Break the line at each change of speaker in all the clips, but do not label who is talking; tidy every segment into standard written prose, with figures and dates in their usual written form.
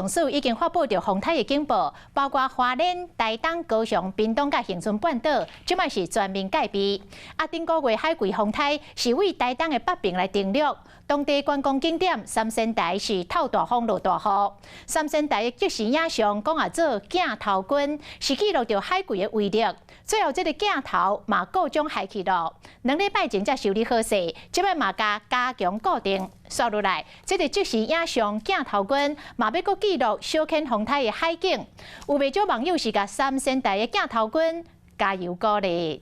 署已經發布著風颱的警報，包括花蓮、台東、高雄、屏東佮恆春半島，這擺是全面戒備。啊，頂個月海葵風颱是對台東的北爿來登陸，當地觀光景點三仙台是透大風落大雨。三仙台的即時影像講啊做鏡頭軍，是記錄著海葵的威力。最後這个鏡頭嘛故障害去囉，2禮拜前才修理好勢，這擺嘛共加強固定。煞落來，這个即時影像鏡頭軍嘛欲閣記錄小犬風颱的海景，有袂少網友是共三仙台的鏡頭軍加油鼓勵。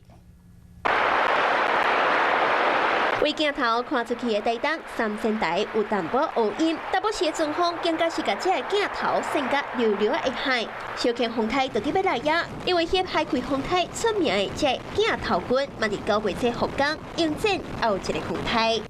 為鏡頭看出去的台東三仙台有淡薄烏陰，淡薄時陣風更加是共這个鏡頭扇甲溜溜的海。小犬風颱就欲來矣，因為翕海葵風颱出名的這个鏡頭軍，嘛佇9月初復工迎戰後一个風颱。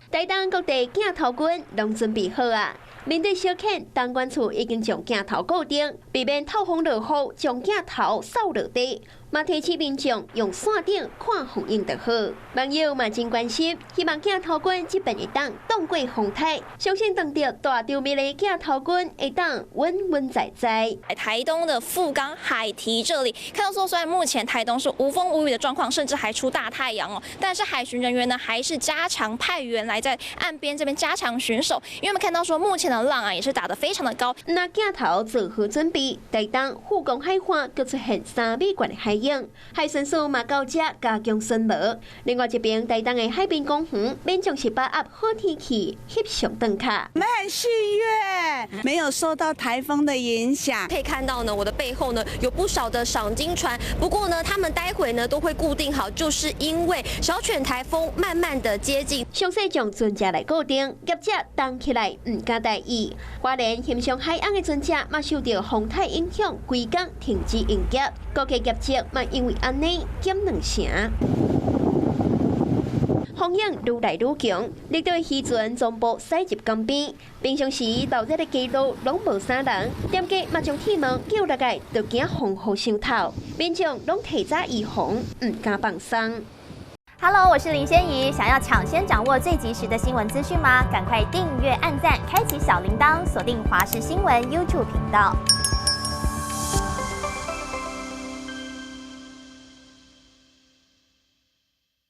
台東各地鏡頭軍攏準備好啊！面對小犬，東管處已經將鏡頭固定，避免透風落雨，將鏡頭掃落地。嘛提醒民眾用線頂看風影就好。網友嘛真關心，希望鏡頭軍這擺會當擋過風颱，相信當著大場面的鏡頭軍會當穩穩在在。
台東的富岡海堤這裡，看到說雖然目前台東是無風無雨的狀況，甚至還出大太陽哦，但是海巡人員呢還是加強派員來在岸邊這邊加強巡守，因為我們看到說目前的浪啊也是打得非常的高。
那鏡頭做好準備，台東富岡海岸閣出現3米懸的海湧，海巡署嘛到遮加強巡邏。另外一邊，台東的海濱公園，民眾是把握好天氣翕相轉卡。
我們很幸運，沒有受到颱風的影響。
可以看到呢，我的背後呢有不少的賞鯨船，不過呢，他們待會呢都會固定好，就是因為小犬颱風慢慢的接近。
詳細將船隻來固定，業者動起來毋敢大意。花蓮翕相海岸的船隻嘛受著風颱影響，規工停止營業，估計業績嘛因為按呢減兩成。風湧愈來愈強，綠島的漁船全部駛入江邊。平常時鬧熱的街路攏無啥人，店家嘛將鐵門叫落來，就驚風雨傷透。民眾攏提早預防，毋敢放鬆。
Hello，我是林仙怡。想要搶先掌握最及時的新聞資訊嗎？趕快訂閱、按讚、開啟小鈴鐺，鎖定華視新聞 YouTube 頻道。